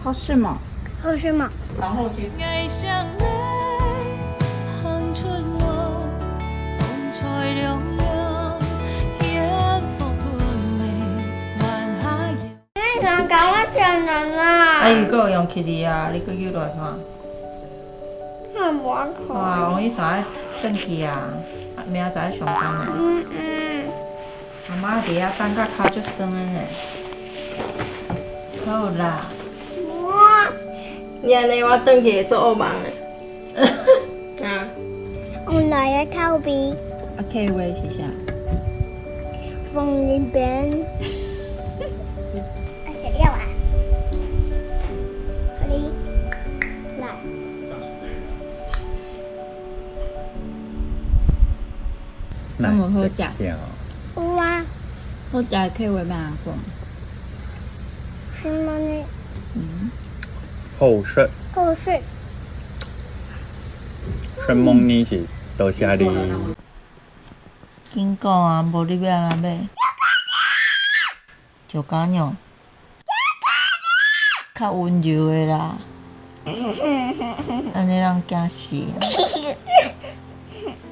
好食無？好食無？然後是。愛上你，行春路，風吹涼涼，天風不理，晚霞你想講我食人啊，啊？伊閣有用起你啊，你閣叫落來看。我無看。哇，王醫生愛轉去啊，明仔載上班啊。阿媽佇遐等甲跤足酸的呢。好啦。哇！你按呢，我轉去會做惡夢的。啊。我來個口味。啊，客話是啥？鳳梨餅。啊，食了啊？予你來。敢無好食？有啊。好食的客話欲按怎講？什麼呢？好食。好食。什麼呢？是多謝你。緊講啊，無你欲按怎買？石家娘。較溫柔的啦。按呢人驚死。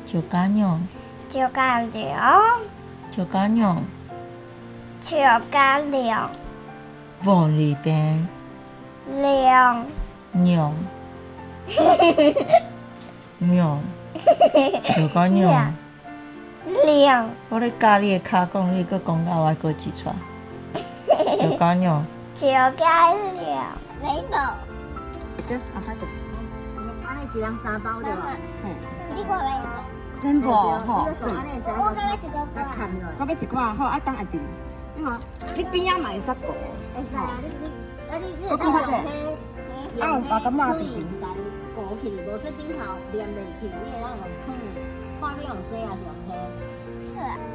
石家娘。石家娘。石家娘。石家娘。鳳梨餅。娘。娘。娘。石家娘。娘。我咧教你的跤講，你閣講到我閣一串。石家娘。石家娘。沒無。這阿歹勢。按呢一人三包對無？你看沒？免無吼，我閣買一個罐。閣買一罐好，啊等下訂。你看，你邊仔嘛會使顧。會使啊，你你啊你你閣講較濟。啊有包柑仔甜甜。顧起，無這頂頭黏袂去，你會當用放，看你用這還是用彼。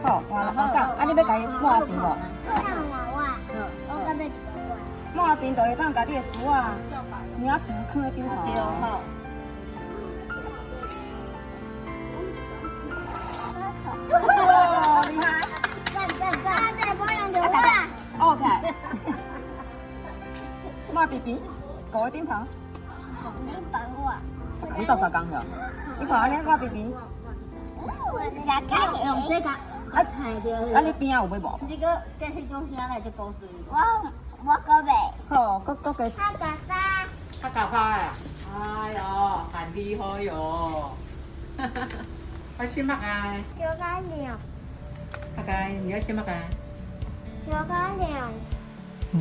好，換啦，阿嫂，啊你欲共伊抹平無？我我閣買一個罐。抹平就會當共你的珠仔、領子囥佇頂頭。好。哇，厲害！讚讚讚！這無用著我。 OK。抹平平，顧佇頂頭。你幫我。你鬥相共了，你看按呢抹平平。食咖喱。用這個。啊，啊，你邊仔有買無？這個計彼種聲來就古錐。我閣袂。好，閣閣加。客家話。客家話啊！哎喲，很厲害喲！我是乜啊？石家娘。客家，你要是乜啊？石家娘。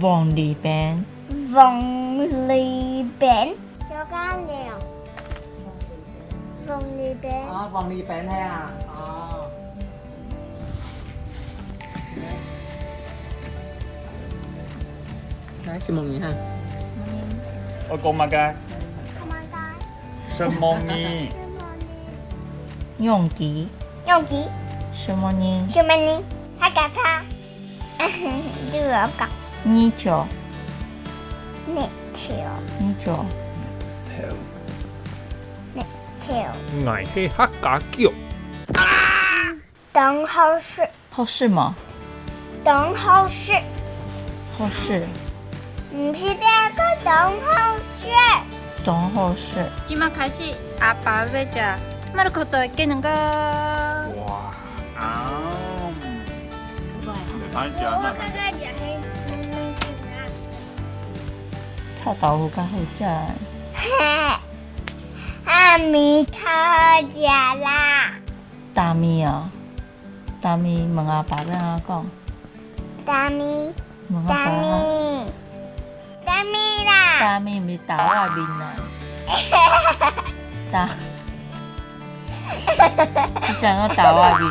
鳳梨餅。鳳梨餅。石家娘。鳳梨餅。哦，鳳梨餅係啊，哦。來，什麼名哈？我講乜嘅？什麼呢？用機。用機。什麼呢？什麼呢？客家話。你有講。泥鰍。泥鰍。泥鰍。泥鰍。𠊎係客家腳。等好食。好食無？等好食。好食。毋是這個等好食。等好食。這馬開始，阿爸欲食馬爾可做的雞卵糕。哇！啊！我剛剛食彼臭豆腐較好食。阿米較好食啦。大米哦，大米問阿爸欲按怎講？大米。問阿爸。大米。大米啦。大米毋是打我面啦。打。你想要打我面？